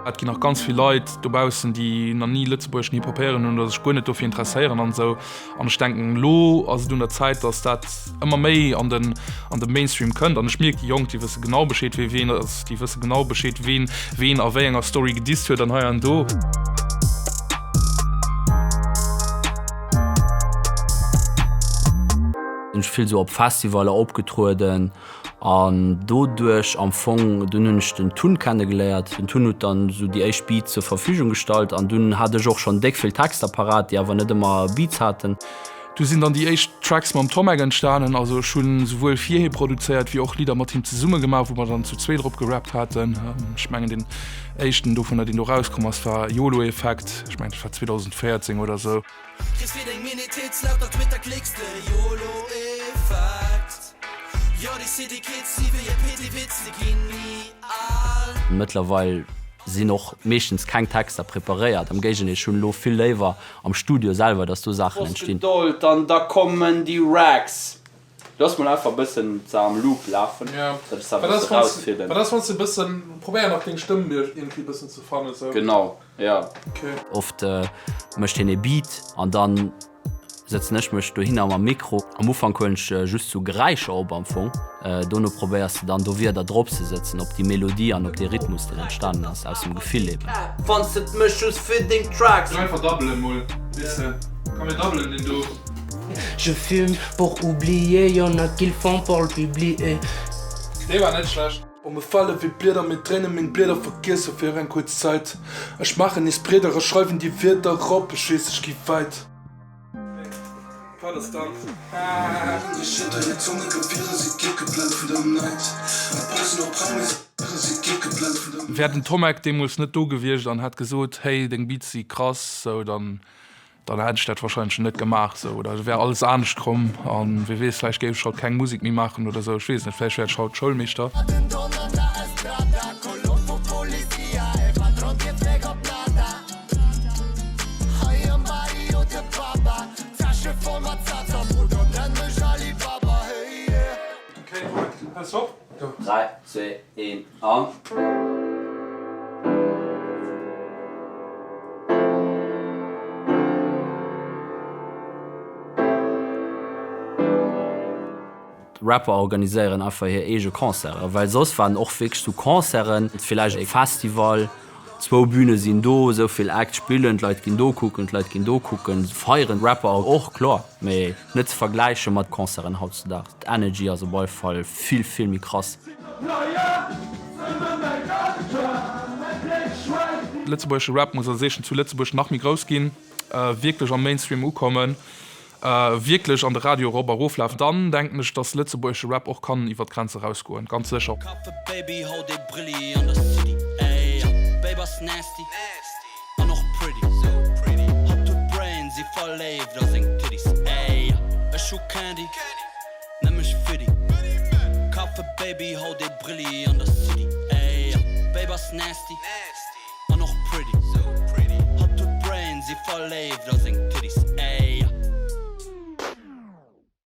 Et ginn nach ganz vill Leit dobaussen, déi nach ni lëtzebuergeschen Hip-Hop héieren hunn oder sech guer net dofir interesséieren an esou. An ech denken, elo ass et un der Zäit, dass dat ëmmer méi an den, an de Mainstream kënnt. An ech mierk, déi Jonk, déi wësse genau Bescheed, wee ween ass, déi wësse genau Bescheed, ween ween a wéi enger Story gedisst huet an hei an do. Sinn ech vill sou op Festivaller opgetrueden an doduerch am Fong, dunn hunn ech den Tun kennegeléiert. Den Tun huet dann sou déi éischt Beats zur Verfügung gestallt an dunn hat ech och schonn déck vill Texter parat, déi awer net ëmmer Beats haten. Du sinn dann déi éischt Tracks mam Tommek entstanen. Also ech hunn souwuel fir hie produzéiert wéi och Lidder mat him zesumme gemaach, wou mer dann zu zweet drop gerappt haten. Ech mengen deen éischten dovunner deen do rauskomm ass war Yolo Effect, ech mengen dat war 2014 oder sou. Kriss fir deng Mini-Tits lauter Twitter-Klicks, de Yolo-Effekt. Jo, déi City-Kids si wéi e Petty-Witz, se ginn ni al. Mëttlerweil sinn och meeschtens keng Texter preparéiert, am Géigendeel, ech hunn elo vill léiwer am Studio selwer, dass do Saachen entstinn. Gedold an da kommen déi Racks. Looss mol einfach bëssen se am Loop lafen, dat ech se e bësse rausfilmen. Wat ass wanns de bëssen, probéier nach deng Stëmm iergendwéi bëssen ze fannen sou. Genau, jo. Oft mécht hien ee Beat an dann sëtzen ech mech dohinner mam Mikro. Am Ufank huelen ech just sou Geräischer op am Fong. Dono probéiers de dann do Wierder drop ze sëtzen op déi Melodie an op dee Rhythmus deen entstanen ass aus dem Gefill eben. Wanns de mech just fir deng Tracks. Soll einfach doublen mol, weess de, komm mir doublen deen do. Je fume pour oublier, y'en a qui le font pour le publier. Dee war net schlecht. Bon mir fale wéi Blieder, mir dréinen meng Blieder vergiesse fir eng kuerz Zäit Ech maachen nees Brieder a schreiwen déi Wierder rop Ech weess ech gi wäit. Wat ass dann? Wär den Tommek deemools net do gewiescht an hätt gesot, hey deng Beats si krass, sou dann Dann hätt ech dat wahrscheinlech net gemaach sou oder et wär alles anescht komm an wie weess vläicht géif ech haut keng Musek méi maachen oder sou, ech weess net, vläicht wär ech haut Schoulmeeschter. 3, 2, 1 an. D'Rapper organiséieren einfach hir eege Concerten, well soss waren och wierklech sou Concerten, villäicht e Festival, zwou Bühne sinn do, esou vill Acts spillen, d'Leit ginn do kucken, d'Leit ginn do kucken, feieren d'Rapper och, kloer, mee net ze vergläiche mat Concerten hautzedaags. D'Energy ass op alle Fall vill, vill méi krass. Lëtzebuergesche Rap muss als éischten zu Lëtzebuerg nach méi grouss ginn, wierklech am Mainstream ukommen, wierklech an de Radio erop a roflafen. Dann denken ech, dass lëtzebuergesche Rap och kann iwwer d'Grenze rausgoen, ganz sécher. An och pretty, so pretty. Hatt huet Brain, si verléift a seng Titties, ey. Ech hu Candy, nenn mech Fiddy. Kaf e Baby, haut ee Brilli an der City, ey. Babe ass nasty, an och pretty, so pretty. Hatt huet Brain, si verléift a seng Titties, ey.